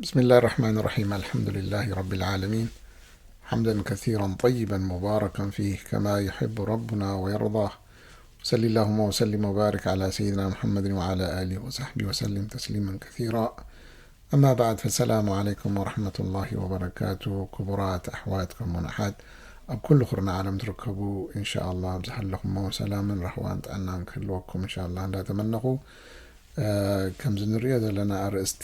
بسم الله الرحمن الرحيم. الحمد لله رب العالمين. حمدا كثيرا طيبا مباركا فيه كما يحب ربنا ويرضاه. وصل اللهم وسلم وبارك على سيدنا محمد وعلى آله وصحبه وسلم تسليما كثيرا. أما بعد، فالسلام عليكم ورحمة الله وبركاته. ክቡራት ኣሕዋት ከምኡውን ኣሓት ኣብ ኩሉ ኩርና ዓለም ትርከቡ፣ ኢንሻኣላህ ኣብ ዝሃለኹሞ ሰላምን ራህዋን ጥዕናን ክህልወኩም ኢንሻኣላህ እንዳተመነኹ፣ እ፣ ከምዚ ንሪኦ ዘለና ኣርእስቲ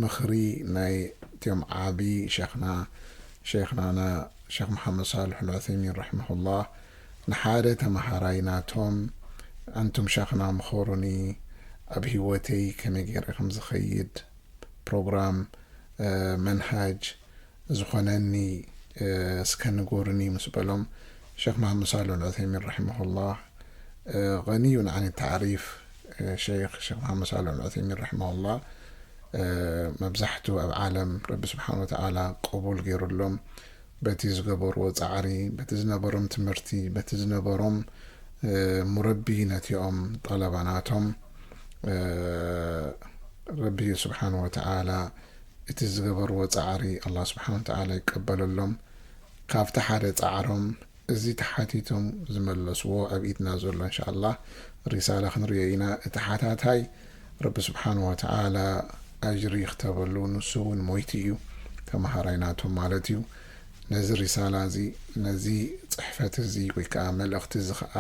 ምኽሪ ናይ እቲኦም ዓቢ ሸኽና፣ ሸይኽናና ሸኽ መሓመድ ሳልሕ ኣልዑሰይሚን ረሒመሁላህ ንሓደ ተመሃራይ ናቶም፣ ኣንቱም ሸኽና ምኸሩኒ፣ ኣብ ህይወተይ ከመይ ገይረ ከም ዝኸይድ ፕሮግራም፣ እ፣ መንሃጅ ዝኾነኒ፣ እ፣ እስከ ንገሩኒ ምስ በሎም፣ ሸኽ መሓመድ ሳልሕ ኣልዑሰይሚን ረሒመሁላህ፣ እ፣ غني عن التعريف፣ እ፣ ሸይኽ ሸኽ መሓመድ ሳልሕ ኣልዑሰይሚን ረሒመሁላህ፣ እ፣ መብዛሕቱ ኣብ ዓለም ረቢ ስብሓን ወተዓላ ቅቡል ገይሩሎም፣ በቲ ዝገበርዎ ጻዕሪ፣ በቲ ዝነበሮም ትምህርቲ፣ በቲ ዝነበሮም፣ እ፣ ሙረቢ ነቲኦም ጠለባ ናቶም፣ እ፣ ረቢ ስብሓን ወተዓላ እቲ ዝገበርዎ ጻዕሪ ኣላህ ስብሓን ወተዓላ ይቀበለሎም። ካብቲ ሓደ ጻዕሮም እዚ ተሓቲቶም ዝመለስዎ ኣብ ኢድና ዘሎ እንሻኣላህ ሪሳላ ክንሪኦ ኢና። እቲ ሓታታይ ረቢ ስብሓን ወተዓላ ኣጅሪ ይኽተበሉ፣ ንሱ እውን ሞይቲ እዩ፣ ተመሃራይ ናቶም ማለት እዩ። ነዚ ሪሳላ እዚ፣ ነዚ ጽሕፈት እዚ ወይ ከዓ መልእኽቲ እዚ ከዓ፣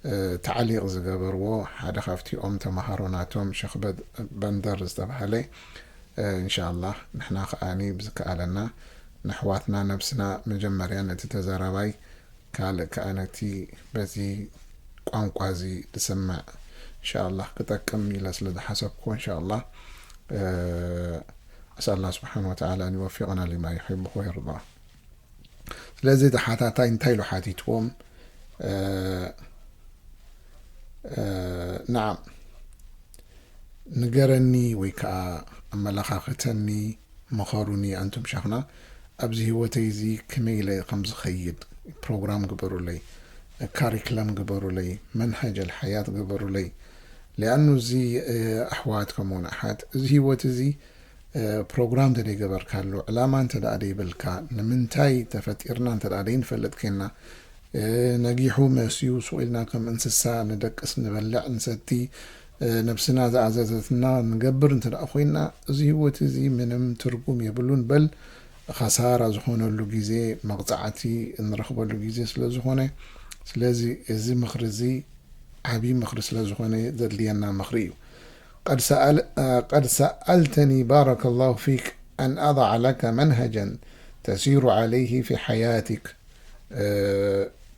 እ፣ ታዕሊቕ ዝገበርዎ ሓደ ካብቲኦም ተመሃሮ ናቶም ሸኽ በድ-፣ በንደር ዝተባህለ፣ እ፣ እንሻኣላህ ንሕና ከዓኒ ብዝከኣለና ንኣሕዋትና ነብስና መጀመርያ ነቲ ተዛራባይ ካልእ ከኣ ነቲ በዚ ቋንቋ እዚ ዝሰምዕ እንሻኣላህ ክጠቅም ኢለ ስለ ዝሓሰብኩዎ እንሻኣላህ፣ እ፣ أسأل الله سبحانه وتعالى أن يوفقنا لما يحبه ويرضاه. ስለዚ ተሓታታይ እንታይ ኢሉ ሓቲትዎም? እ፣ እ፣ ናዓም፣ ንገረኒ ወይ ከዓ ኣመላኻኽተኒ፣ ምኸሩኒ ኣንቱም ሸኽና፣ ኣብዚ ህይወተይ እዚ ከመይ ኢለ ከም ዝኸይድ ፕሮግራም ግበሩለይ፣ ካሪክለም ግበሩለይ፣ መንሃጅ ኣልሓያት ግበሩለይ። ሊኣኑ እዚ፣ እ፣ ኣሕዋት ከምኡውን ኣሓት፣ እዚ ህይወት እዚ፣ እ፣ ፕሮግራም እንተ ደይገበርካሉ፣ ዕላማ እንተ ደኣ ደይብልካ፣ ንምንታይ ተፈጢርና እንተ ደኣ ደይንፈልጥ ኬንና፣ እ፣ ነጊሑ መስዩ ሱቕ ኢልና ከም እንስሳ ንደቅስ፣ ንበልዕ፣ ንሰቲ፣ እ፣ ነብስና ዝኣዘዘትና ንገብር እንተ ደኣ ኮይንና፣ እዚ ህይወት እዚ ምንም ትርጉም የብሉን። በል ኸሳራ ዝኾነሉ ግዜ፣ መቕጻዕቲ እንረኽበሉ ግዜ ስለ ዝኾነ፣ ስለዚ እዚ ምኽሪ እዚ ዓቢ ምኽሪ ስለ ዝኾነ ዘድልየና ምኽሪ እዩ። قد سأل-، قد سألتني بارك الله فيك أن أضع لك منهجا تسير عليه في حياتك. እ፣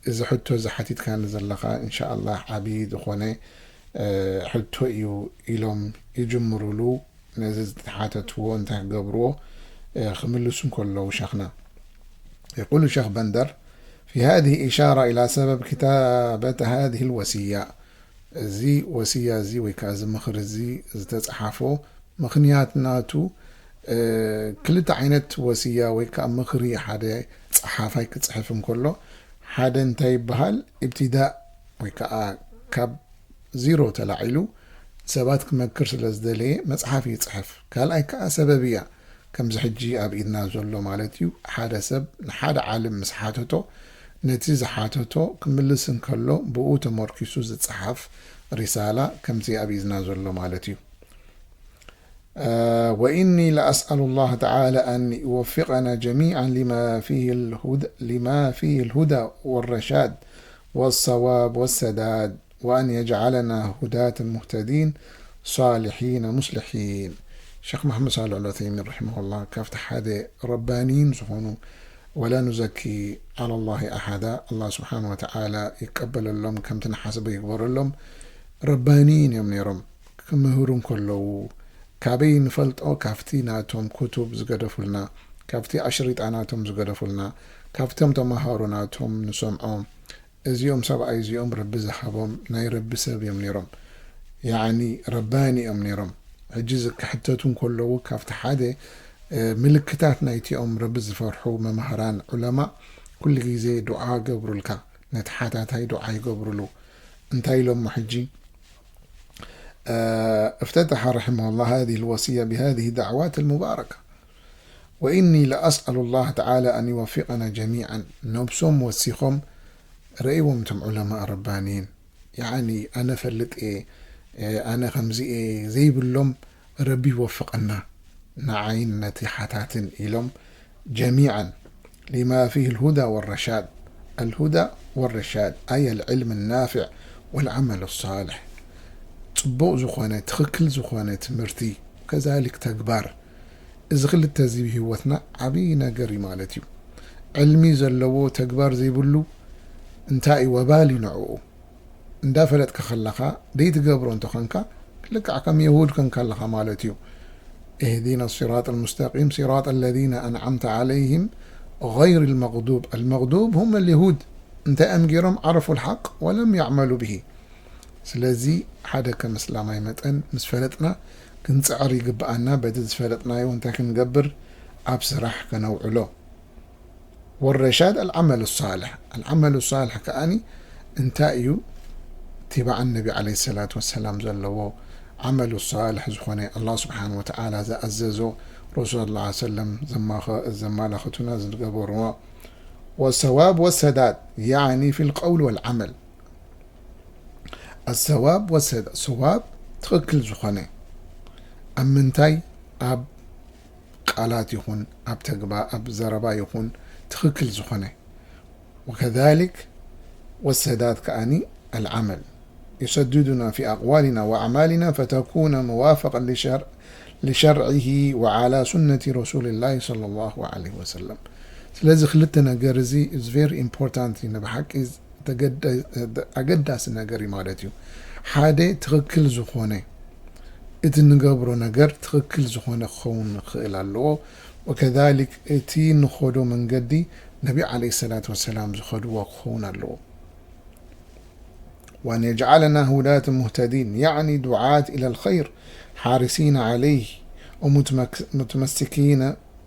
እዚ ሕቶ እዚ ሓቲትካኒ ዘለኻ፣ እንሻኣላህ ዓቢ ዝኾነ፣ እ፣ ሕቶ እዩ ኢሎም ይጅምሩሉ። ነዚ ዝተሓተትዎ እንታይ ክገብርዎ፣ እ፣ ክምልሱ እንከለዉ ሸኽና። يقول الشيخ بندر: في هذه إشارة إلى سبب كتابة هذه الوصية. እዚ ወስያ እዚ ወይ ከዓ እዚ ምኽሪ እዚ ዝተፅሓፎ ምኽንያት ናቱ፣ እ፣ ክልተ ዓይነት ወስያ ወይ ከዓ ምኽሪ ሓደ ፀሓፋይ ክፅሕፍ እንከሎ፣ ሓደ እንታይ ይበሃል? ኢብትዳእ ወይ ከዓ ካብ ዚሮ ተላዒሉ ሰባት ክመክር ስለ ዝደለየ መፅሓፍ ይፅሕፍ። ካልኣይ ከዓ ሰበብ እያ። ከምዚ ሕጂ ኣብ ኢድና ዘሎ ማለት እዩ። ሓደ ሰብ ንሓደ ዓልም ምስ ሓተቶ፣ ነቲ ዝሓተቶ ክምልስ እንከሎ ብኡ ተመርኪሱ ዝፀሓፍ ሪሳላ ከምዚ ኣብ ኢድና ዘሎ ማለት እዩ። آه، وإني لأسأل الله تعالى أن يوفقنا جميعا لما فيه الهدى، لما فيه الهدى والرشاد والصواب والسداد، وأن يجعلنا هداة مهتدين صالحين مصلحين. ሸኽ መሓመድ ሳልሕ ኣልዑሰይሚን ረሒመሁላህ ካብቲ ሓደ ረባኒን ዝኾኑ፣ ولا نزكي على الله أحدا፣ ኣላህ ስብሓን ወተዓላ ይቀበለሎም፣ ከምቲ ንሓስቦ ይግበረሎም። ረባኒን እዮም ነይሮም። ክምህሩ እንከለዉ፣ ካበይ ንፈልጦ? ካብቲ ናቶም ኩቱብ ዝገደፉልና፣ ካብቲ ኣሽሪጣ ናቶም ዝገደፉልና፣ ካብቶም ተምሃሮ ናቶም ንሰምዖ። እዚኦም ሰብኣይ እዚኦም ረቢ ዝሃቦም ናይ ረቢ ሰብ እዮም ነይሮም። ያዕኒ ረባኒ እዮም ነይሮም። ሕጂ እዚ ክሕተቱ እንከለዉ፣ ካብቲ ሓደ፣ እ፣ ምልክታት ናይቲኦም ረቢ ዝፈርሑ መምህራን ዑለማ፣ ኩሉ ግዜ ዱዓ ገብሩልካ፣ ነቲ ሓታታይ ዱዓ ይገብሩሉ። እንታይ ኢሎሞ ሕጂ? آه، افتتح رحمه الله هذه الوصية بهذه الدعوات المباركة. وإني لأسأل الله تعالى أن يوفقنا جميعا. ነብሶም ወሲኾም ረእይዎም እቶም ዑለማእ ረባንይን። ያዕኒ ኣነ ፈልጥ እየ፣ ኣነ ከምዚ እየ ዘይብሎም ረቢ ይወፍቐና፣ ንዓይን ነቲ ሓታትን ኢሎም ጀሚዓን لما فيه الهدى والرشاد. الهدى والرشاد أي العلم النافع والعمل الصالح. ጽቡቕ ዝኾነ ትኽክል ዝኾነ ትምህርቲ ከዛሊክ ተግባር። እዚ ክልተ እዚ ብህይወትና ዓብዪ ነገር እዩ ማለት እዩ። ዕልሚ ዘለዎ ተግባር ዘይብሉ እንታይ እዩ ወባል እዩ ንዕኡ። እንዳፈለጥካ ከለኻ ደይትገብሮ እንተኾንካ ልክዕ ከም የሁድ ኮንካ ኣለኻ ማለት እዩ። اهدنا الصراط المستقيم صراط الذين أنعمت عليهم غير المغضوب. المغضوب هم اليهود. እንታይ እዮም ገይሮም؟ عرفوا الحق ولم يعملوا به. ስለዚ ሓደ ከም እስላማይ መጠን ምስ ፈለጥና ክንጽዕር ይግብኣና። በቲ ዝፈለጥናዮ እንታይ ክንገብር ኣብ ስራሕ ከነውዕሎ። والرشاد العمل الصالح. العمل الصالح ከኣኒ እንታይ እዩ? اتباع النبي عليه الصلاة والسلام ዘለዎ ዓመሉ ሳልሕ ዝኾነ ኣላህ ስብሓን ወተዓላ ዝኣዘዞ ረሱል ላ ሰለም ዘማኸ-፣ ዘማላኽቱና ዝገበርዎ والثواب والسداد يعني في القول والعمل. الثواب والسداد ሰዋብ ትኽክል ዝኾነ ኣብ ምንታይ ኣብ ቃላት ይኹን ኣብ ተግባ-፣ ኣብ ዘረባ ይኹን ትኽክል ዝኾነ። وكذلك والسداد ከኣኒ العمل يسددنا في أقوالنا وأعمالنا فتكون موافقا لشرع-، لشرعه وعلى سنة رسول الله صلى الله عليه وسلم. ስለዚ ክልተ ነገር እዚ is very important እዩ። ንብሓቂ ተገደ-፣ ኣገዳሲ ነገር እዩ ማለት እዩ። ሓደ ትኽክል ዝኾነ፣ እቲ ንገብሮ ነገር ትኽክል ዝኾነ ክኸውን ክኽእል ኣለዎ። وكذلك እቲ ንኸዶ መንገዲ ነቢ ዓለይሂ ሰላቱ ወሰላም ዝኸድዎ ክኸውን ኣለዎ። وأن يجعلنا هداة مهتدين، يعني دعاة إلى الخير حارصين عليه ومتمك-، متمسكين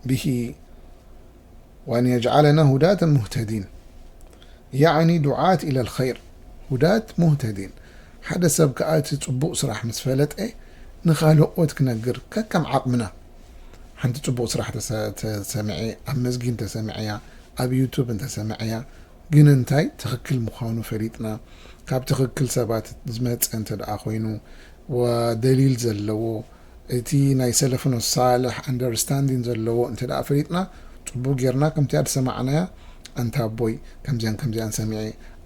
به. وأن يجعلنا هداة مهتدين، يعني دعاة إلى الخير، هداة مهتدين. ሓደ ሰብ ከኣ እቲ ጽቡቕ ስራሕ ምስ ፈለጠ ንኻልኦት ክነግር ከከም ዓቕምና። ሓንቲ ጽቡቕ ስራሕ ተሰ-፣ ተሰሚዐ፣ ኣብ መዝጊድ እንተሰሚዐያ፣ ኣብ ዩቱብ እንተሰሚዐያ፣ ግን እንታይ ትኽክል ምዃኑ ፈሊጥና፣ ካብ ትኽክል ሰባት ዝመጸ እንተ ደኣ ኮይኑ፣ ወደሊል ዘለዎ፣ እቲ ናይ ሰለፍኖ ሳልሕ ኣንደርስታንዲን ዘለዎ እንተ ደኣ ፈሊጥና፣ ጽቡቕ ጌርና ከምቲኣ ዝሰማዕናያ፣ ኣንታ ኣቦይ ከምዚኣን ከምዚኣን ሰሚዐ፣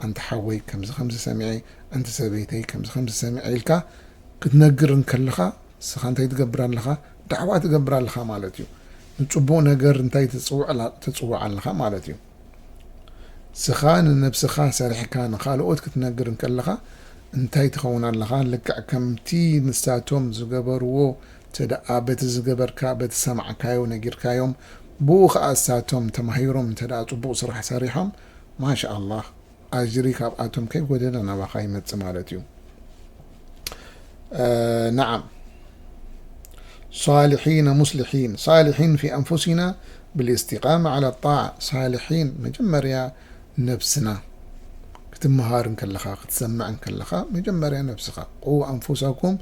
ኣንታ ሓወይ ከምዚ ከምዚ ሰሚዐ፣ ኣንቲ ሰበይተይ ከምዚ ከምዚ ሰሚዐ ኢልካ ክትነግር እንከለኻ፣ ንስኻ እንታይ ትገብር ኣለኻ? ዳዕዋ ትገብር ኣለኻ ማለት እዩ። ንጽቡቕ ነገር እንታይ ትጽውዕ ኣላ-፣ ትጽውዕ ኣለኻ ማለት እዩ። ንስኻ ንነብስኻ ሰሪሕካ ንኻልኦት ክትነግር እንከለኻ እንታይ ትኸውን ኣለኻ? ልክዕ ከምቲ ንሳቶም ዝገበርዎ እንተ ደኣ በቲ ዝገበርካ፣ በቲ ሰማዕካዮ ነጊርካዮም፣ ብኡ ኸኣ ንሳቶም ተማሂሮም እንተ ደኣ ጽቡቕ ስራሕ ሰሪሖም፣ ማሻኣላህ፣ ኣጅሪ ካብኣቶም ከይጎደለ ናባኻ ይመጽእ ማለት እዩ። እ፣ ነዓም። صالحين مصلحين، صالحين في أنفسنا بالاستقامة على الطاعة. ሳልሒን መጀመርያ ነብስና ክትመሃር እንከለኻ፣ ክትሰምዕ እንከለኻ፣ መጀመርያ ነብስኻ። قوا أنفسكم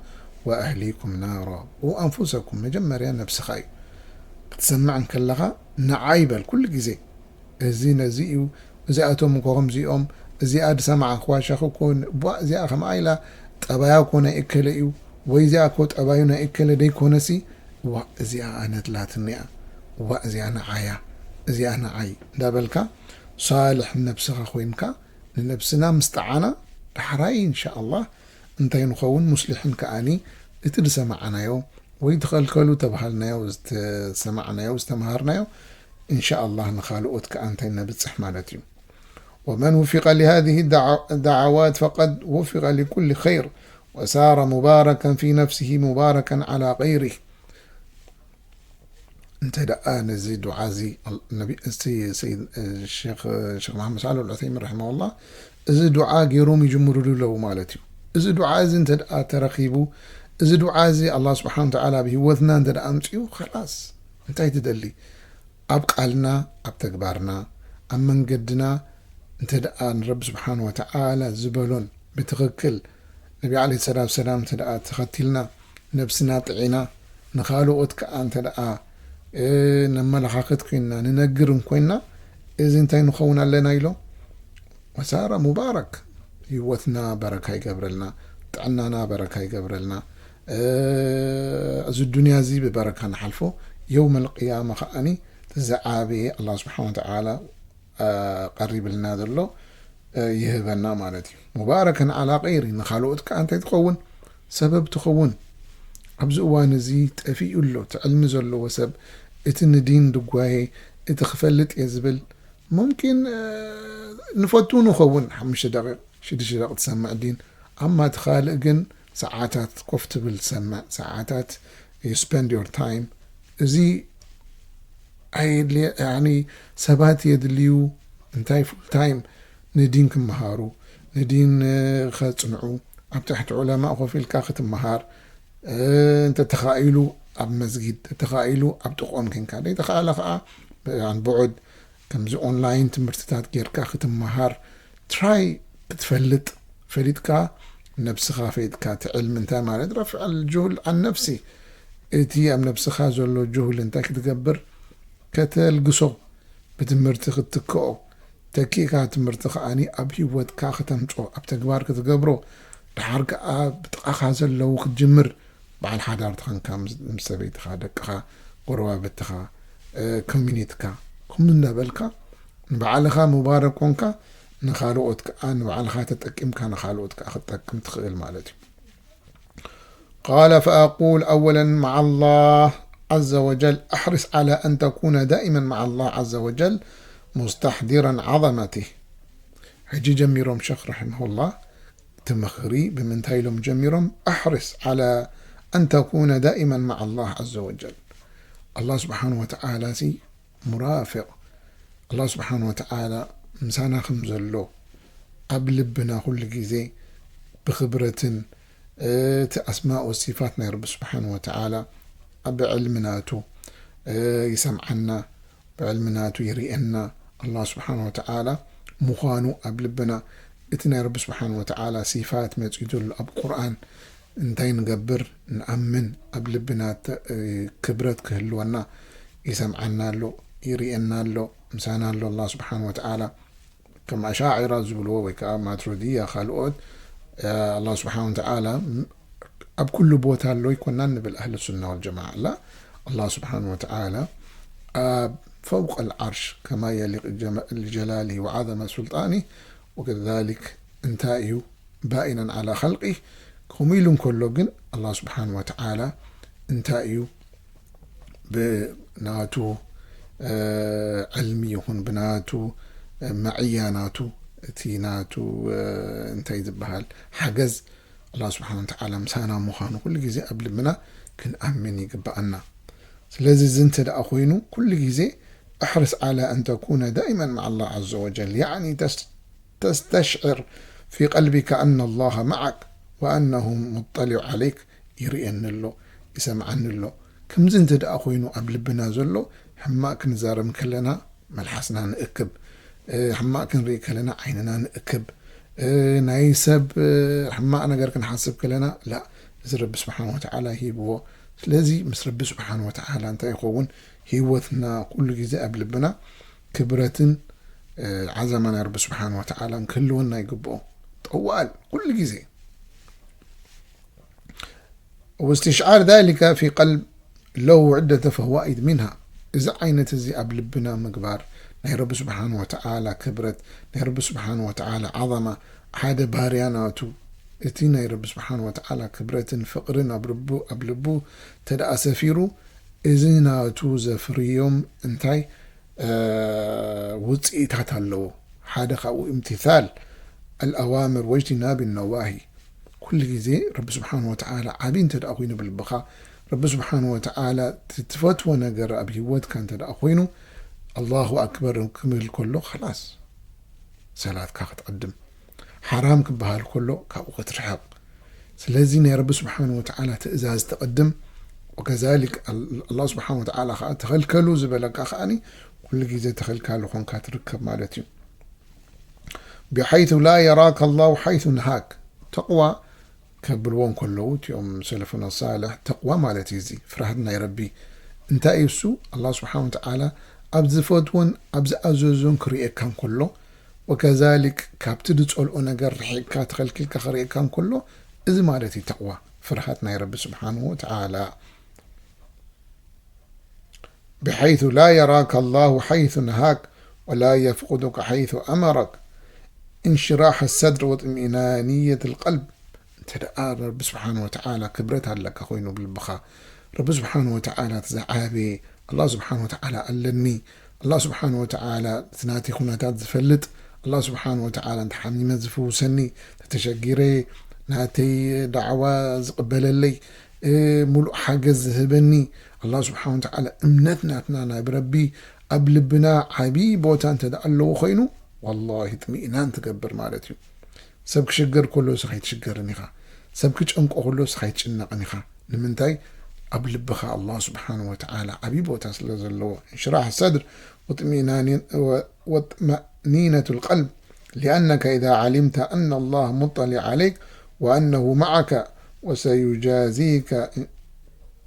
وأهليكم نارا. قوا أنفسكم، መጀመርያ ነብስኻ እዩ። ክትሰምዕ እንከለኻ፣ ንዓይ በል ኩሉ ግዜ። እዚ ነዚ እዩ፣ እዚኣቶም እኮ ከምዚኦም፣ እዚኣ ዝሰማዕክዋ ሸኽ እኮ፣ ቧእ፣ እዚኣ ከምኣ ኢላ፣ ጠባያ እኮ ናይ እከለ እዩ፣ ወይ እዚኣ እኮ ጠባዩ ናይ እከለ ደይኮነሲ፣ ዋእ፣ እዚኣ ኣነ ድላትኒ እያ፣ ዋእ፣ እዚኣ ንዓያ፣ እዚኣ ንዓይ እንዳበልካ፣ ሳልሕ ነብስኻ ኮይንካ፣ ንነብስና ምስ ጠዓና፣ ዳሕራይ፣ ኢንሻኣላህ፣ እንታይ ንኸውን? ሙስሊሒን ከኣኒ፣ እቲ ዝሰማዕናዮ፣ ወይ ተኸልከሉ ተባሃልናዮ፣ ዝተሰማዕናዮ፣ ዝተምሃርናዮ፣ ኢንሻኣላህ ንኻልኦት ከኣ እንታይ ነብጽሕ ማለት እዩ። ومن وفق لهذه الدع-، الدعوات فقد وفق لكل خير وصار مباركا في نفسه مباركا على غيره. እንተ ደኣ ነዚ ዱዓ እዚ ኣል-፣ ነቢ፣ እስቲ ሰይድ፣ እ፣ ሸኽ፣ ሸኽ መሓመድ ሳልሕ ኣልዑሰይሚን ረሒመሁላህ፣ እዚ ዱዓ ገይሮም ይጅምሩሉ ኣለዉ ማለት እዩ። እዚ ዱዓ እዚ እንተ ደኣ ተረኺቡ፣ እዚ ዱዓ እዚ ኣላህ ስብሓን ወተዓላ ኣብ ህይወትና እንተ ደኣ ኣምጺኡ፣ ኸላስ፣ እንታይ ትደሊ? ኣብ ቃልና፣ ኣብ ተግባርና፣ ኣብ መንገድና እንተ ደኣ ንረቢ ስብሓን ወተዓላ ዝበሎን ብትኽክል ነቢ ዓለይሂ ሰላቱ ወሰላም እንተ ደኣ ተኸቲልና፣ ነብስና ጥዒና፣ ንኻልኦት ከኣ እንተ ደኣ ነመላኻኽት ኮይንና፣ ንነግር እንኮይና፣ እዚ እንታይ ንኸውን ኣለና ኢሎ? ወሳራ ሙባረክ። ህይወትና በረካ ይገብረልና፣ ጥዕናና በረካ ይገብረልና። እዚ ዱንያ እዚ ብበረካ ንሓልፎ፣ የውመል ቅያማ ከዓኒ ዝዓበየ ኣላህ ስብሓን ወተዓላ ቀሪብልና ዘሎ ይህበና ማለት እዩ። ሙባረከን ዓላ ቀይሪ፣ ንኻልኦት ከዓ እንታይ ትኸውን? ሰበብ ትኸውን። ኣብዚ እዋን እዚ ጠፊኡ ኣሎ፣ ትዕልሚ ዘለዎ ሰብ፣ እቲ ንዲን ድጓየ፣ እቲ ክፈልጥ እየ ዝብል፣ ሙምኪን ንፈቱ ንኸውን ሓሙሽተ ደቂቕ ሽዱሽተ ደቂቕ ትሰምዕ ዲን፣ ኣማ እቲ ካልእ ግን ሰዓታት ኮፍ ትብል ትሰምዕ፣ ሰዓታት you spend your time። እዚ ኣየድልየ፣ ያኒ ሰባት የድልዩ እንታይ ፉል ታይም ንዲን ክመሃሩ፣ ንዲን ከጽንዑ፣ ኣብ ትሕቲ ዑለማ ኮፍ ኢልካ ክትመሃር፣ እንተ ተኻኢሉ ኣብ መስጊድ፣ ተተኻኢሉ ኣብ ጥቕኦም ኬንካ፣ ዘይተኻእለ ከዓ ብዑድ ከምዚ ኦንላይን ትምህርትታት ጌርካ ክትመሃር ትራይ ክትፈልጥ፣ ፈሊጥካ ነብስኻ ፈሊጥካ፣ እቲ ዕልሚ እንታይ ማለት ረፍዕ ጅሁል ኣን ነፍሲ፣ እቲ ኣብ ነብስኻ ዘሎ ጅሁል እንታይ ክትገብር ከተልግሶ፣ ብትምህርቲ ክትትክኦ፣ ተኪእካ ትምህርቲ ከዓኒ ኣብ ህይወትካ ከተምጾ፣ ኣብ ተግባር ክትገብሮ፣ ድሓር ከኣ ብጥቓኻ ዘለዉ ክትጅምር፣ በዓል ሓዳር ተኸንካ ምስ ሰበይትኻ፣ ደቅኻ፣ ጎረባብትኻ፣ ኮሚኒትካ፣ ከምኡ እንዳበልካ ንባዕልኻ ሙባረክ ኮንካ፣ ንኻልኦት ከኣ ንባዕልኻ ተጠቂምካ ንኻልኦት ከኣ ክትጠቅም ትኽእል ማለት እዩ። قال فأقول أولا مع الله عز وجل، أحرص على أن تكون دائما مع الله عز وجل مستحضرا عظمته. ሕጂ ጀሚሮም ሸኽ ረሒመሁላህ እቲ ምኽሪ ብምንታይ ኢሎም ጀሚሮም? أحرص على أن تكون دائما مع الله عز وجل. ኣላህ ስብሓን ወተዓላ ሲ ሙራፊቕ፣ ኣላህ ስብሓን ወተዓላ ምሳና ከም ዘሎ ኣብ ልብና ኩሉ ግዜ ብኽብረትን እቲ ኣስማእ ወሲፋት ናይ ረቢ ስብሓን ወተዓላ ብዕልሚ ናቱ ይሰምዓና፣ ብዕልሚ ናቱ ይርእየና። ኣላህ ስብሓን ወተዓላ ምዃኑ ኣብ ልብና፣ እቲ ናይ ረቢ ስብሓን ወተዓላ ሲፋት መጺኡ ዘሎ ኣብ ቁርኣን እንታይ ንገብር ንኣምን፣ ኣብ ልብና ክብረት ክህልወና ይሰምዓና ኣሎ፣ ይርእየና ኣሎ፣ ምሳና ኣሎ ኣላህ ስብሓን ወተዓላ። ከም ኣሻዒራ ዝብልዎ ወይ ከዓ ማትሩድያ ካልኦት ኣላህ ስብሓን ወተዓላ ኣብ ኩሉ ቦታ ኣሎ ይኮናን ንብል ኣህል ሱና ወልጀማዓ። ኣላ ኣላህ ስብሓን ወተዓላ ኣብ ፈውቅ ልዓርሽ ከማ የሊቅ ልጀላሊ ወዓዘመ ሱልጣኒ ወከዛሊክ እንታይ እዩ ባኢነን ዓላ ኸልቂ። ከምኡ ኢሉ እንከሎ ግን ኣላህ ስብሓን ወተዓላ እንታይ እዩ ብናቱ ዕልሚ ይኹን ብናቱ መዕያ ናቱ እቲ ናቱ እንታይ ዝበሃል ሓገዝ ኣላህ ስብሓን ወተዓላ ምሳና ምዃኑ ኩሉ ግዜ ኣብ ልብና ክንኣምን ይግብኣና። ስለዚ እዚ እንተ ደኣ ኮይኑ ኩሉ ግዜ أحرص على أن تكون دائما مع الله عز وجل يعني تستشعر في قلبك أن الله معك وأنه مطلع عليك ይርእየኒ ኣሎ ይሰምዓኒ ኣሎ። ከምዚ እንተ ደኣ ኮይኑ ኣብ ልብና ዘሎ ሕማቕ ክንዛረብ ከለና መልሓስና ንእክብ፣ ሕማቕ ክንርኢ ከለና ዓይንና ንእክብ፣ ናይ ሰብ ሕማቕ ነገር ክንሓስብ ከለና ላ እዚ ረቢ ስብሓን ወተዓላ ሂብዎ። ስለዚ ምስ ረቢ ስብሓን ወተዓላ እንታይ ይኸውን? ህይወትና ኩሉ ግዜ ኣብ ልብና ክብረትን ዓዘማ ናይ ረቢ ስብሓን ወተዓላ ክህልወና ይግብኦ። ጠዋል ኩሉ ግዜ واستشعار ذلك في قلب له عدة فوائد منها። እዚ ዓይነት እዚ ኣብ ልብና ምግባር ናይ ረቢ ስብሓን ወተዓላ ክብረት ናይ ረቢ ስብሓን ወተዓላ ዓዘማ ሓደ ባርያ ናቱ እቲ ናይ ረቢ ስብሓን ወተዓላ ክብረትን ፍቕርን ኣብ ልቡ ኣብ ልቡ ተደኣ ሰፊሩ እዚ ናቱ ዘፍርዮም እንታይ ውፅኢታት ኣለዎ። ሓደ ካብኡ እምትታል ኣልኣዋምር ወጅትናብ ነዋሂ። ኩሉ ግዜ ረቢ ስብሓን ወተዓላ ዓብዪ እንተ ደኣ ኮይኑ ብልብኻ ረቢ ስብሓን ወተዓላ ትፈትዎ ነገር ኣብ ህይወትካ እንተ ደኣ ኮይኑ ኣላሁ ኣክበር ክብል ከሎ ኸላስ ሰላትካ ክትቐድም ሓራም ክበሃል ከሎ ካብኡ ክትርሕቕ። ስለዚ ናይ ረቢ ስብሓን ወተዓላ ትእዛዝ ትቐድም። ወከዛሊክ ኣላህ ስብሓን ወተዓላ ከዓ ተኸልከሉ ዝበለካ ከዓኒ ኩሉ ግዜ ተኸልካሉ ኮንካ ትርከብ ማለት እዩ። ብሓይቱ ላ የራካ ኣላሁ ሓይቱ ነሃክ። ተቕዋ ከብልዎ እንከለዉ እቲኦም ሰለፉና ሳልሕ ተቕዋ ማለት እዩ እዚ ፍርሃት ናይ ረቢ እንታይ እዩ እሱ? ኣላህ ስብሓን ወተዓላ ኣብ ዝፈትዎን ኣብ ዝኣዘዞን ክርእየካ እንከሎ፣ ወከዛሊክ ካብቲ ዝጸልኦ ነገር ርሒቕካ ተኸልኪልካ ክርእየካ እንከሎ፣ እዚ ማለት እዩ ተቕዋ፣ ፍርሃት ናይ ረቢ ስብሓንሁ ወተዓላ። ብሓይቱ ላ የራካ ኣላሁ ሓይቱ ነሃክ ወላ የፍቅዱካ ሓይቱ ኣመረክ። እንሽራሕ ሰድር ወጥሚእናንየት ልቀልብ። እንተ ደኣ ረቢ ስብሓን ወተዓላ ክብረት ኣለካ ኮይኑ ብልብኻ፣ ረቢ ስብሓን ወተዓላ እቲ ዝዓበየ ኣላህ ስብሓን ወተዓላ ኣለኒ፣ ኣላህ ስብሓን ወተዓላ እቲ ናተይ ኩነታት ዝፈልጥ፣ ኣላህ ስብሓን ወተዓላ እንተ ሓሚመ ዝፍውሰኒ፣ ተተሸጊረ ናተይ ዳዕዋ ዝቕበለለይ፣ እ፣ ሙሉእ ሓገዝ ዝህበኒ፣ ኣላህ ስብሓን ወተዓላ እምነት ናትና ናብ ረቢ ኣብ ልብና ዓብዪ ቦታ እንተ ደኣ ኣለዎ ኮይኑ፣ ዋላሂ ጥሚእናን ትገብር ማለት እዩ። ሰብ ክሽገር ከሎ ንስኻ ኣይትሽገርን ኢኻ። ሰብ ክጨንቆ ከሎ ንስኻ ኣይትጭነቕን ኢኻ። ንምንታይ? ኣብ ልብኻ ኣላህ ስብሓን ወተዓላ ዓብዪ ቦታ ስለ ዘለዎ፣ እንሽራሕ ሰድር ወጥሚእናኒ-፣ ወ-፣ ወጥመእኒነቱ ልቀልብ። لأنك إذا علمت أن الله مطلع عليك وأنه معك وسيجازيك،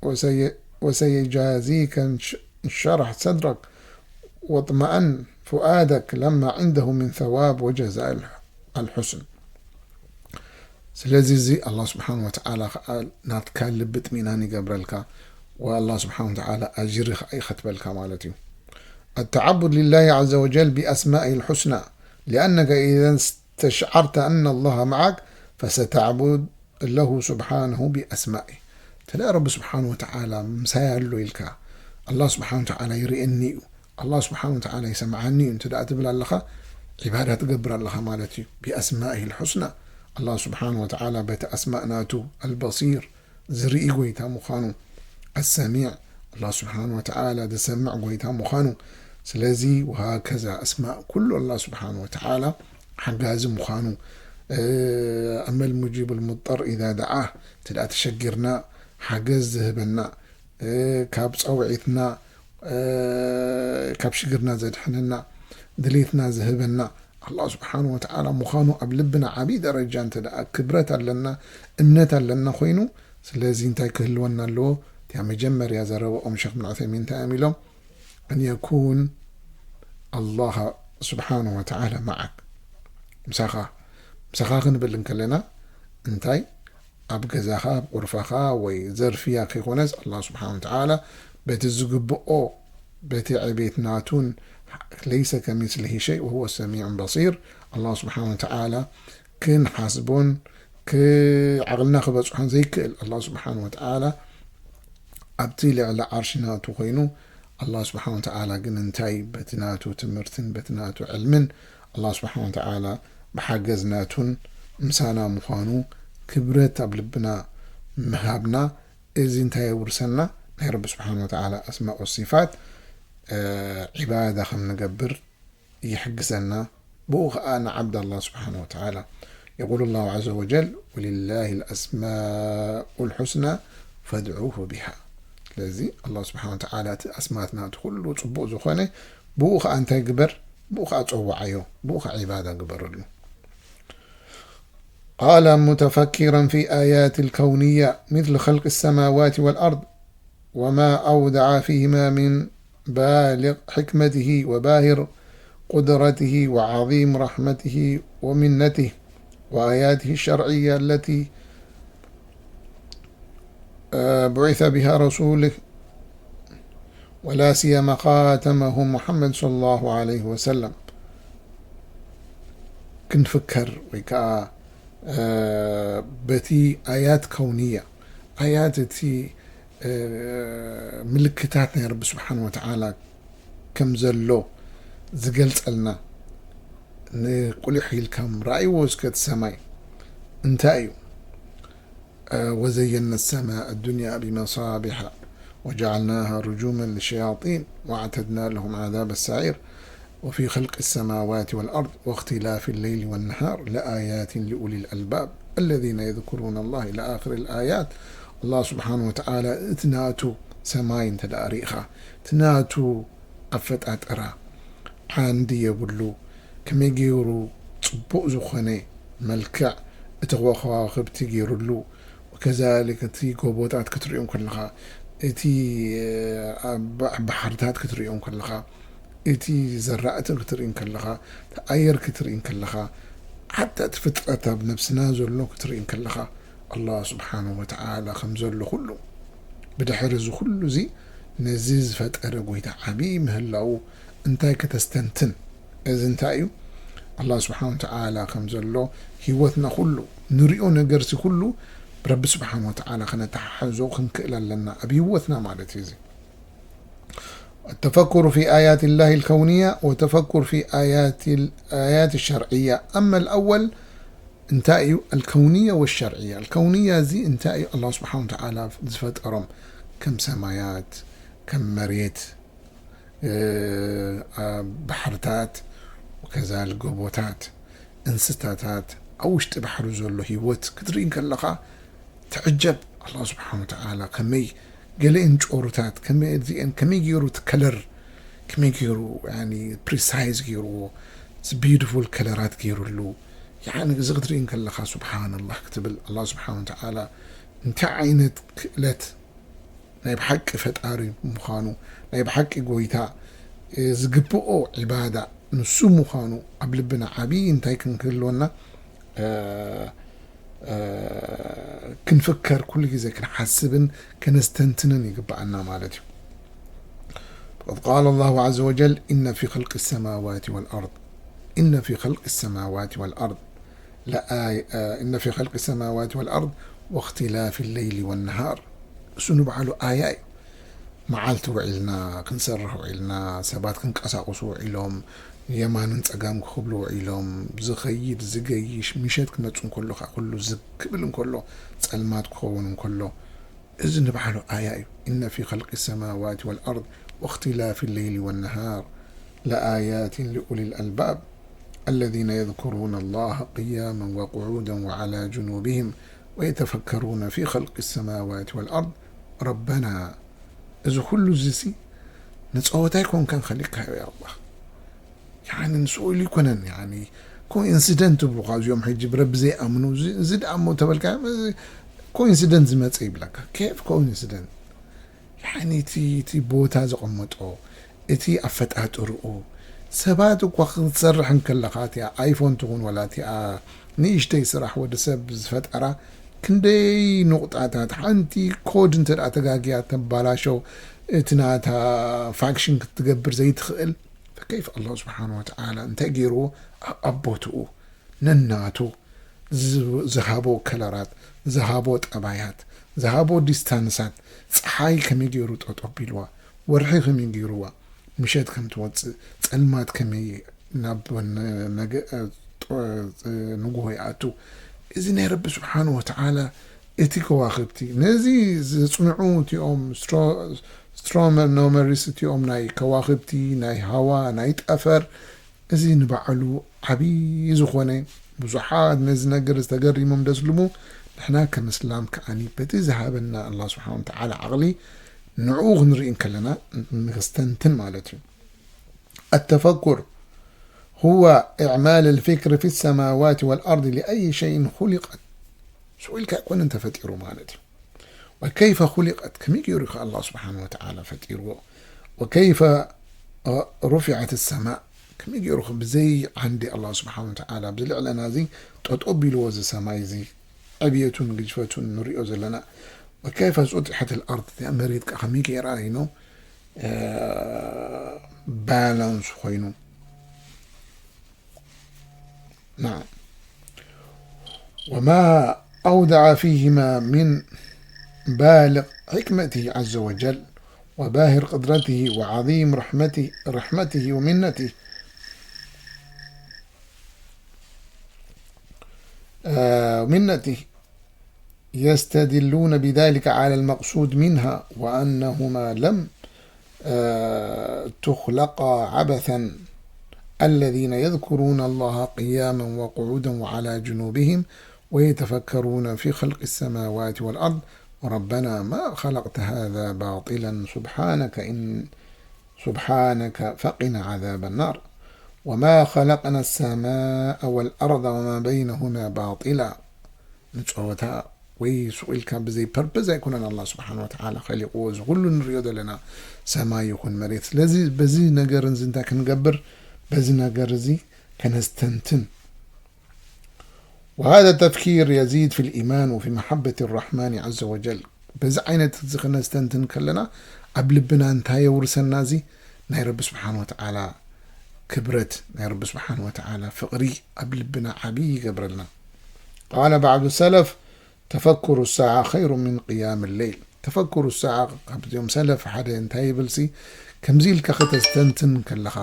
وسي-، وسيجازيك انش-، انشرح صدرك واطمأن فؤادك لما عنده من ثواب وجزاء الح-، الحسن. ስለዚ እዚ ኣላህ ስብሓን ወተዓላ ኸዓ ናትካ ልቢ ጥሚናን ይገብረልካ፣ ወኣላህ ስብሓን ወተዓላ ኣጅሪ ኸዓ ይኸትበልካ ማለት እዩ። التعبد لله عز وجل بأسمائه الحسنى، لأنك إذا استشعرت أن الله معك فستعبد له سبحانه بأسمائه። እንተ ደኣ ረቢ ስብሓን ወተዓላ ምሳይ ኣሎ ኢልካ፣ ኣላህ ስብሓን ወተዓላ ይርእየኒ እዩ፣ ኣላህ ስብሓን ወተዓላ ይሰምዓኒ እዩ እንተ ደኣ ትብል ኣለኻ፣ ዒባዳ ትገብር ኣለኻ ማለት እዩ። ብኣስማኢሂ ልሑስና፣ ኣላህ ስብሓን ወተዓላ በቲ ኣስማእ ናቱ፣ ኣልበሲር፣ ዝርኢ ጎይታ ምዃኑ፣ ኣሰሚዕ፣ ኣላህ ስብሓን ወተዓላ ዝሰምዕ ጎይታ ምዃኑ። ስለዚ፣ ወሃከዛ ኣስማእ ኩሉ ኣላህ ስብሓን ወተዓላ ሓጋዚ ምዃኑ፣ እ፣ ኣመል ሙጂቡል ሙጠር ኢዛ ደዓ፣ እንተ ደኣ ተሸጊርና ሓገዝ ዝህበና፣ እ፣ ካብ ጸውዒትና፣ እ፣ ካብ ሽግርና ዘድሕነና፣ ድሌትና ዝህበና ኣላህ ስብሓን ወተዓላ ምዃኑ ኣብ ልብና ዓብዪ ደረጃ እንተ ደኣ ክብረት ኣለና፣ እምነት ኣለና ኮይኑ፣ ስለዚ እንታይ ክህልወና ኣለዎ? እቲኣ መጀመርያ ዘረበኦም ሸኽ ብን ዑሰይሚን እንታይ እዮም ኢሎም? ኣን የኩን ኣላህ ስብሓን ወተዓላ መዓክ። ምሳኻ፣ ምሳኻ ክንብል እንከለና እንታይ? ኣብ ገዛኻ፣ ኣብ ቁርፋኻ ወይ ዘርፍያ ከይኮነስ፣ ኣላህ ስብሓን ወተዓላ በቲ ዝግብኦ፣ በቲ ዕቤት ናቱን፣ ለይሰ ከሚስሊሂ ሸይ ወሁወ ሰሚዑን በሲር። ኣላህ ስብሓን ወተዓላ ክንሓስቦን ክ-፣ ዓቕልና ክበጽሖን ዘይክእል ኣላህ ስብሓን ወተዓላ ኣብቲ ልዕሊ ዓርሺ ናቱ ኮይኑ፣ ኣላህ ስብሓን ወተዓላ ግን እንታይ በቲ ናቱ ትምህርትን በቲ ናቱ ዕልምን ኣላህ ስብሓን ወተዓላ ብሓገዝ ናቱን ምሳና ምዃኑ ክብረት ኣብ ልብና ምሃብና፣ እዚ እንታይ የውርሰና? ናይ ረቢ ስብሓን ወተዓላ ኣስማእ ወሲፋት፣ እ፣ ዒባዳ ከም ንገብር ይሕግዘና። ብኡ ኸዓ ንዓብድ ኣላህ ስብሓን ወተዓላ። የቁሉ ላሁ ዐዘ ወጀል፣ ወሊላሂ ልኣስማኡ ልሑስና ፈድዑሁ ቢሃ። ስለዚ ኣላህ ስብሓን ወተዓላ እቲ ኣስማት ናቱ ኩሉ ጽቡቕ ዝኾነ፣ ብኡ ኸዓ እንታይ ግበር? ብኡ ኸዓ ጸውዓዮ፣ ብኡ ኸዓ ዒባዳ ግበረሉ። قال متفكرا في آيات الكونية مثل خلق السماوات والأرض وما أودع فيهما من بالغ حكمته وباهر قدرته وعظيم رحمته ومنته وآياته الشرعية التي، آه، بعث بها رسوله ولا سيما خاتمهم محمد صلى الله عليه وسلم. ክንፍከር ወይ ከዓ፣ እ፣ በቲ ኣያት ከውንያ፣ ኣያት እቲ፣ እ፣ ምልክታት ናይ ረቢ ስብሓን ወተዓላ ከም ዘሎ ዝገልጸልና፣ ንቁሊሕ ኢልካ ርኣይዎ እስከ እቲ ሰማይ እንታይ እዩ? آه، وزينا السماء الدنيا بمصابيح وجعلناها رجوما للشياطين وأعتدنا لهم عذاب السعير وفي خلق السماوات والأرض واختلاف الليل والنهار لآيات لأولي الألباب الذين يذكرون الله إلى آخر الآيات. الله سبحانه وتعالى እቲ ናቱ ሰማይ እንተ ደኣ ርኢኻ፣ እቲ ናቱ ኣፈጣጥራ ዓንዲ የብሉ። ከመይ ገይሩ ጽቡቕ ዝኾነ መልክዕ እቲ ከዋኽብቲ ገይሩሉ፣ ወከዛሊክ እቲ ጎቦታት ክትሪኦም ከለኻ፣ እቲ ኣብ ባሕርታት ክትሪኦ እንከለኻ፣ እቲ ዘራእቲ ክትርኢ እንከለኻ፣ እቲ ኣየር ክትርኢ እንከለኻ፣ ሓታ እቲ ፍጥረት ኣብ ነብስና ዘሎ ክትርኢ እንከለኻ፣ ኣላህ ስብሓንሁ ወተዓላ ከም ዘሎ ኩሉ፣ ብድሕሪ እዚ ኩሉ እዚ ነዚ ዝፈጠረ ጎይታ ዓብዪ ምህላዉ እንታይ ከተስተንትን፣ እዚ እንታይ እዩ? ኣላህ ስብሓን ወተዓላ ከም ዘሎ፣ ህይወትና ኩሉ ንሪኦ ነገርሲ ኩሉ ብረቢ ስብሓን ወተዓላ ከነተሓሕዞ ክንክእል ኣለና ኣብ ህይወትና ማለት እዩ። እዚ التفكر في آيات الله الكونية وتفكر في آيات الآيات الشرعية. أما الأول እንታይ እዩ? الكونية والشرعية. الكونية እዚ እንታይ እዩ? ኣላህ ስብሓን ወተዓላ ዝፈጠሮም ከም ሰማያት፣ ከም መሬት፣ ባሕርታት፣ ወከዛል ጎቦታት፣ እንስሳታት፣ ኣብ ውሽጢ ባሕሪ ዘሎ ህይወት ክትርኢ እንከለኻ ትዕጀብ። ኣላህ ስብሓን ወተዓላ ከመይ ገለአን ጨሩታት፣ ከመይ እዚአን፣ ከመይ ገይሩ እቲ ከለር፣ ከመይ ገይሩ፣ ያኒ፣ ፕሪሳይዝ ገይርዎ፣ እዚ ቢዩቲፉል ከለራት ገይሩሉ። ያኒ፣ እዚ ክትርኢ እንከለኻ፣ ስብሓንላህ ክትብል፣ ኣላህ ስብሓን ወተዓላ እንታይ ዓይነት ክእለት ናይ ብሓቂ ፈጣሪ ምዃኑ፣ ናይ ብሓቂ ጎይታ፣ እ፣ ዝግብኦ ዒባዳ ንሱ ምዃኑ ኣብ ልብና ዓብዪ እንታይ ክንክህልወና፣ እ፣ እ፣ ክንፍከር፣ ኩሉ ግዜ ክንሓስብን ከነስተንትንን ይግብኣና ማለት እዩ። قد قال الله عز وجل: إن في خلق السماوات والأرض، إن في خلق السماوات والأرض لآي-، آه، إن في خلق السماوات والأرض واختلاف الليل والنهار። እሱ ንባዕሉ ኣያ እዩ። መዓልቲ ውዒልና ክንሰርሕ ውዒልና፣ ሰባት ክንቀሳቐሱ ውዒሎም፣ የማንን ጸጋም ክኽብሉ ውዒሎም፣ ዝኸይድ ዝገይሽ፣ ምሸት ክመጽእ እንከሎ፣ ከኣ ኩሉ ዝግ ክብል እንከሎ፣ ጸልማት ክኸውን እንከሎ፣ እዚ ንባዕሉ ኣያ እዩ። إن في خلق السماوات والأرض واختلاف الليل والنهار لآيات لأولي الألباب الذين يذكرون الله قياما وقعودا وعلى جنوبهم ويتفكرون في خلق السماوات والأرض ربنا. እዚ ኩሉ እዚ ሲ ንጸወታ ኣይኮንካን ኸሊቕካዮ፣ ያ ኣላህ። ያኒ፣ ንስኡ ኢሉ ኣይኮነን። ያኒ፣ ኮኢንሲደንት ይብሉኻ እዚኦም ሕጂ ብረቢ ዘይኣምኑ። እዚ፣ እዚ ደኣ እሞ ተበልካ፣ እዚ ኮኢንሲደንት ዝመጸ ይብለካ። ኬፍ ኮኢንሲደንት? ያኒ፣ እቲ፣ እቲ ቦታ ዘቐመጦ፣ እቲ ኣፈጣጥርኡ፣ ሰባት እኳ ክትሰርሕ እንከለኻ፣ እቲኣ ኣይፎን ትኹን ወላ እቲኣ ንእሽተይ ስራሕ ወዲ ሰብ ዝፈጠራ፣ ክንደይ ኑቕጣታት፣ ሓንቲ ኮድ እንተ ደኣ ተጋግያ ተባላሾ፣ እቲ ናታ ፋንክሽን ክትገብር ዘይትኽእል፣ ፈከይፍ ኣላሁ ስብሓነ ወተዓላ እንታይ ገይርዎ? ኣብ፣ ኣብ ቦትኡ ነናቱ ዝ-፣ ዝሃቦ ከለራት፣ ዝሃቦ ጠባያት፣ ዝሃቦ ዲስታንሳት፣ ጸሓይ ከመይ ገይሩ ጠጠው ኣቢልዋ፣ ወርሒ ከመይ ገይርዋ፣ ምሸት ከም ትወጽእ፣ ጸልማት ከመይ ናብ ነ-፣ ነገ-፣ ጦ-፣ ንግሆ ይኣቱ። እዚ ናይ ረቢ ስብሓነ ወተዓላ፣ እቲ ከዋኽብቲ፣ ነዚ ዘጽንዑ እቲኦም ስትሮ-፣ ስትሮኖመርስ፣ እቲኦም ናይ ከዋኽብቲ፣ ናይ ሃዋ፣ ናይ ጠፈር፣ እዚ ንባዕሉ ዓብዪ ዝኾነ፣ ብዙሓት ነዚ ነገር ዝተገሪሞም ደስልሙ፣ ንሕና ከም እስላም ከኣኒ በቲ ዝሃበና ኣላህ ስብሓነ ወተዓላ ዓቕሊ ንዕኡ ክንርኢ እንከለና ንክስተንትን ማለት እዩ። التفكر هو إعمال الفكر في السماوات والأرض لأي شيء خلقت። ስኡ ኢልካ ኣይኮነን ተፈጢሩ ማለት እዩ። وكيف خلقت፣ ከመይ ገይሩ ኢኻ ኣላህ ስብሓነ ወተዓላ ፈጢርዎ? وكيف رفعت السماء، ከመይ ገይሩ ብዘይ ዓንዲ ኣላህ ስብሓነ ወተዓላ ኣብዚ ልዕለና እዚ ጠጠው ቢልዎ እዚ ሰማይ እዚ ዕብየቱን ግዝፈቱን ንሪኦ ዘለና። وكيف سطحت الأرض፣ እዚኣ መሬት ከኣ ከመይ ገይራ ኢኖ፣ እ፣ ባላንስ ኮይኑ። نعم. وما أودع فيهما من بالغ حكمته عز وجل وباهر قدرته وعظيم رحمته، رحمته ومنته. آه، ومنته. يستدلون بذلك على المقصود منها، وأنهما لم، آه، تخلقا عبثا. الذين يذكرون الله قياما وقعودا وعلى جنوبهم ويتفكرون في خلق السماوات والأرض ربنا ما خلقت هذا باطلا سبحانك إن، سبحانك فقنا عذاب النار. وما خلقنا السماء والأرض وما بينهما باطلا. ንጸወታ ወይ ሱቕ ኢልካ ብዘይ ፐርፐዝ ኣይኮነን ኣላህ ስብሓን ወተዓላ ኸሊቕዎ። እዚ ኩሉ ንሪኦ ዘለና ሰማይ ይኹን መሬት። ስለዚ በዚ ነገር እዚ እንታይ ክንገብር? በዚ ነገር እዚ ከነስተንትን። وهذا التفكير يزيد في الإيمان وفي محبة الرحمن عز وجل። በዚ ዓይነት እዚ ክነስተንትን ከለና ኣብ ልብና እንታይ የውርሰና? እዚ ናይ ረቢ ስብሓን ወተዓላ ክብረት፣ ናይ ረቢ ስብሓን ወተዓላ ፍቕሪ ኣብ ልብና ዓብዪ ይገብረልና። قال بعض السلف: تفكر الساعة خير من قيام الليل. ተፈኩሩ ሳዓ ካብዚኦም ሰለፍ ሓደ እንታይ ይብል ሲ፣ ከምዚ ኢልካ ከተስተንትን ከለኻ፣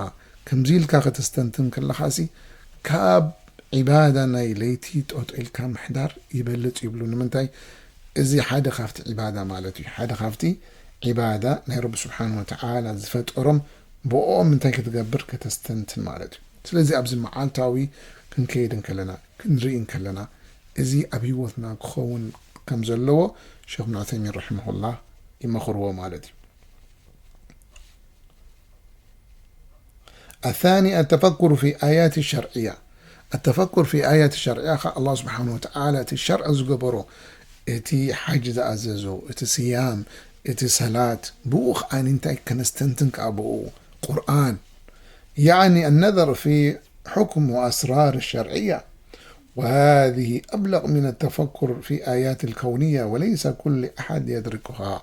ከምዚ ኢልካ ከተስተንትን ከለኻ ሲ ካብ ዒባዳ ናይ ለይቲ ጦጦ ኢልካ ምሕዳር ይበልጽ ይብሉ። ንምንታይ? እዚ ሓደ ካብቲ ዒባዳ ማለት እዩ። ሓደ ካብቲ ዒባዳ ናይ ረቢ ስብሓን ወተዓላ ዝፈጠሮም ብኦም እንታይ ክትገብር ከተስተንትን ማለት እዩ። ስለዚ ኣብዚ መዓልታዊ ክንከይድ እንከለና፣ ክንርኢ እንከለና፣ እዚ ኣብ ህይወትና ክኸውን ከም ዘለዎ ሸኽ ብን ዑሰይሚን ረሒመሁላህ ይመኽርዎ ማለት እዩ። الثاني التفكر في آيات الشرعية. التفكر في آيات الشرعية ኸ ኣላህ ስብሓን ወተዓላ እቲ ሸርዕ ዝገበሮ፣ እቲ ሓጅ ዝኣዘዞ፣ እቲ ስያም፣ እቲ ሰላት፣ ብኡ ኸኣኒ እንታይ ከነስተንትን ከኣ ብኡ ቁርኣን። يعني النظر في حكم وأسرار الشرعية، وهذه أبلغ من التفكر في آيات الكونية، وليس كل أحد يدركها.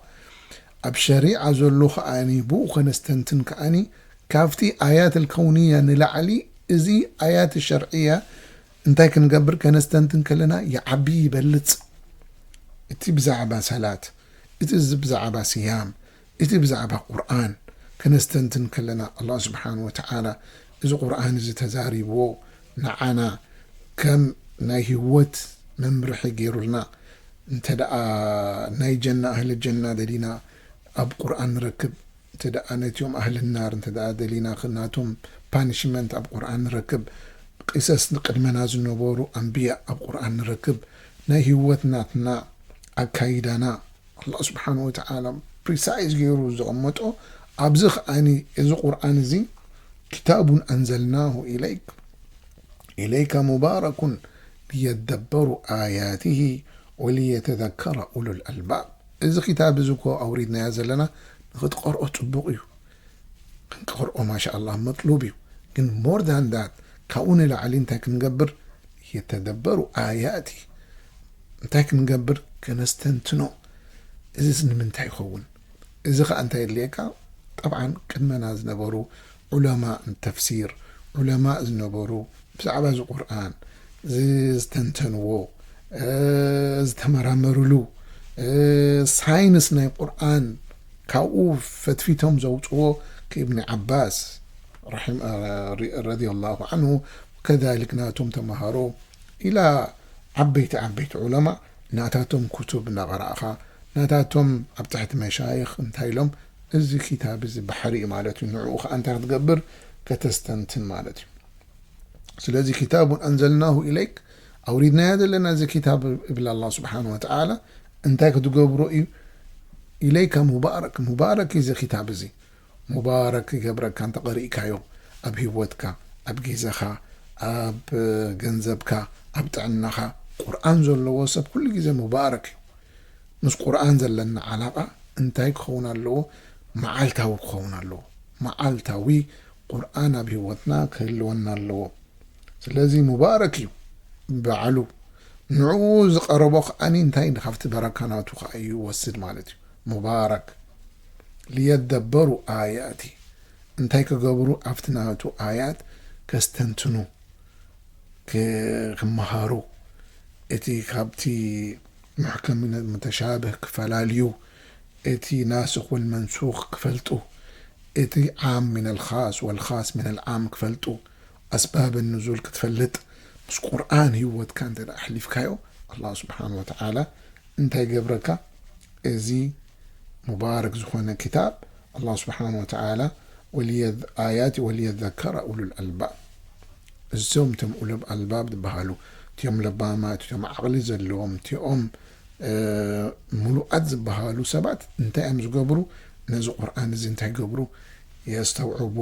ኣብ ሸሪዓ ዘሎ ከኣኒ ብኡ ከነስተንትን ከኣኒ ካብቲ ኣያት ልከውንያ ንላዕሊ እዚ ኣያት ሸርዕያ እንታይ ክንገብር ከነስተንትን ከለና ይዓቢ ይበልጽ። እቲ ብዛዕባ ሰላት፣ እቲ እዚ ብዛዕባ ስያም፣ እቲ ብዛዕባ ቁርኣን ከነስተንትን ከለና ኣላህ ስብሓን ወተዓላ እዚ ቁርኣን እዚ ተዛሪብዎ ንዓና ከም ናይ ህይወት መምርሒ ገይሩልና። እንተ ደኣ ናይ ጀና ኣህሊ ጀና ደሊና ኣብ ቁርኣን ንረክብ፣ እንተ ደኣ ነቲኦም ኣህሊ ናር እንተ ደኣ ደሊና ኽ-፣ ናቶም ፓኒሽመንት ኣብ ቁርኣን ንረክብ፣ ቂሰስ ንቅድመና ዝነበሩ ኣንብያ ኣብ ቁርኣን ንረክብ፣ ናይ ህይወት ናትና ኣካይዳና ኣላህ ስብሓን ወተዓላ ፕሪሳይዝ ገይሩ ዘቐመጦ ኣብዚ ኸኣኒ እዚ ቁርኣን እዚ كتاب أنزلناه إليك إليك مبارك ليدبروا آياته وليتذكر أولو الألباب። እዚ ኪታብ እዚ እኮ ኣውሪድናዮ ዘለና ንኽትቐርኦ ጽቡቕ እዩ። ክንቀርኦ ማሻ ኣላህ መጥሉብ እዩ። ግን more than that ካብኡ ንላዕሊ እንታይ ክንገብር? የተደበሩ ኣያቲ እንታይ ክንገብር? ከነስተንትኖ። እዚስ ንምንታይ ይኸውን? እዚ ኸኣ እንታይ የድልየካ? ጠብዓን ቅድመና ዝነበሩ ዑለማእ ተፍሲር፣ ዑለማእ ዝነበሩ ብዛዕባ እዚ ቁርኣን ዝ-፣ ዝተንተንዎ፣ እ፣ ዝተመራመሩሉ፣ እ፣ ሳይንስ ናይ ቁርኣን ካብኡ ፈትፊቶም ዘውፅዎ ከኢብኒ ዓባስ ረሒም-፣ ረ-፣ ረዲየላሁ ዓንሁ፣ ከዛሊክ ናቶም ተምሃሮ ኢላ ዓበይቲ ዓበይቲ ዑለማ ናታቶም ኩቱብ እናቐራእኻ፣ ናታቶም ኣብ ትሕቲ መሻይኽ እንታይ ኢሎም፣ እዚ ኪታብ እዚ ባሕሪ እዩ ማለት እዩ። ንዕኡ ኸዓ እንታይ ክትገብር? ከተስተንትን ማለት እዩ። ስለዚ ኪታቡን ኣንዘልናሁ ኢለይክ፣ ኣውሪድናዮ ዘለና እዚ ኪታብ ይብል ኣላህ ስብሓን ወተዓላ፣ እንታይ ክትገብሮ እዩ? ኢለይካ ሙባረክ፣ ሙባረክ እዩ እዚ ኪታብ እዚ። ሙባረክ ይገብረካ እንተ ቀሪእካዮ ኣብ ህይወትካ፣ ኣብ ግዜኻ፣ ኣብ ገንዘብካ፣ ኣብ ጥዕናኻ። ቁርኣን ዘለዎ ሰብ ኩሉ ግዜ ሙባረክ እዩ። ምስ ቁርኣን ዘለና ዓላቓ እንታይ ክኸውን ኣለዎ? መዓልታዊ ክኸውን ኣለዎ። መዓልታዊ ቁርኣን ኣብ ህይወትና ክህልወና ኣለዎ። ስለዚ ሙባረክ እዩ ባዕሉ። ንዕኡ ዝቐረቦ ከኣኒ እንታይ ካብቲ በረካ ናቱ ከኣ ይወስድ ማለት እዩ። ሙባረክ ሊየደበሩ ኣያቲ፣ እንታይ ክገብሩ ኣብቲ ናቱ ኣያት ከስተንትኑ፣ ክ-፣ ክመሃሩ፣ እቲ ካብቲ ሙሕከም ሚነ ሙተሻብህ ክፈላልዩ፣ እቲ ናስኽ ወልመንሱኽ ክፈልጡ፣ እቲ ዓም ሚነል ኻስ ወልኻስ ሚነል ዓም ክፈልጡ፣ ኣስባብ ንዙል ክትፈልጥ፣ ምስ ቁርኣን ህይወትካ እንተ ደኣ ኣሕሊፍካዮ፣ ኣላህ ስብሓን ወተዓላ እንታይ ገብረካ? እዚ ሙባረክ ዝኾነ ክታብ ኣላህ ስብሓን ወተዓላ ወልየዝ-፣ ኣያት ወልየዘከረ ኡሉል ኣልባብ። እዞም እቶም ኡሉል ኣልባብ ዝበሃሉ፣ እቲኦም ለባማት፣ እቲኦም ዓቕሊ ዘለዎም፣ እቲኦም፣ እ፣ ምሉኣት ዝበሃሉ ሰባት እንታይ እዮም ዝገብሩ? ነዚ ቁርኣን እዚ እንታይ ይገብሩ? የስተውዕቡ፣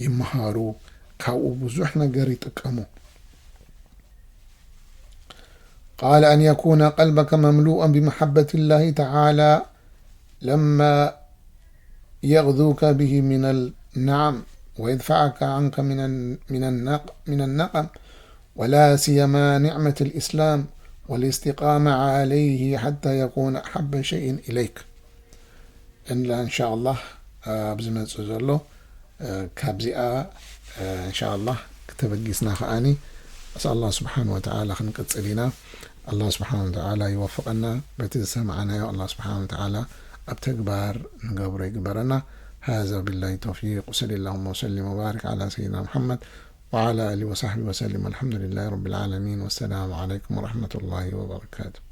ይመሃሩ፣ ካብኡ ብዙሕ ነገር ይጥቀሙ። قال أن يكون قلبك مملوءا بمحبة الله تعالى لما يغذوك به من النعم ويدفعك عنك من من النق من النقم ولا سيما نعمة الإسلام والاستقامة عليه حتى يكون أحب شيء إليك. إلا إن شاء الله ኣብዚ መጽእ ዘሎ ካብዚኣ እንሻ ኣላህ ክተበጊስና ከኣኒ ኣስኣል ኣላህ ስብሓን ወተዓላ ክንቅጽል ኢና። ኣላህ ስብሓን ወተዓላ ይወፍቐና። በቲ ዝሰማዕናዮ ኣላህ ስብሓን ወተዓላ ኣብ ተግባር ንገብሮ ይግበረና። هذا بالله التوفيق وصلى اللهم وسلم وبارك على سيدنا محمد وعلى آله وصحبه وسلم والحمد لله رب العالمين والسلام عليكم ورحمة الله وبركاته.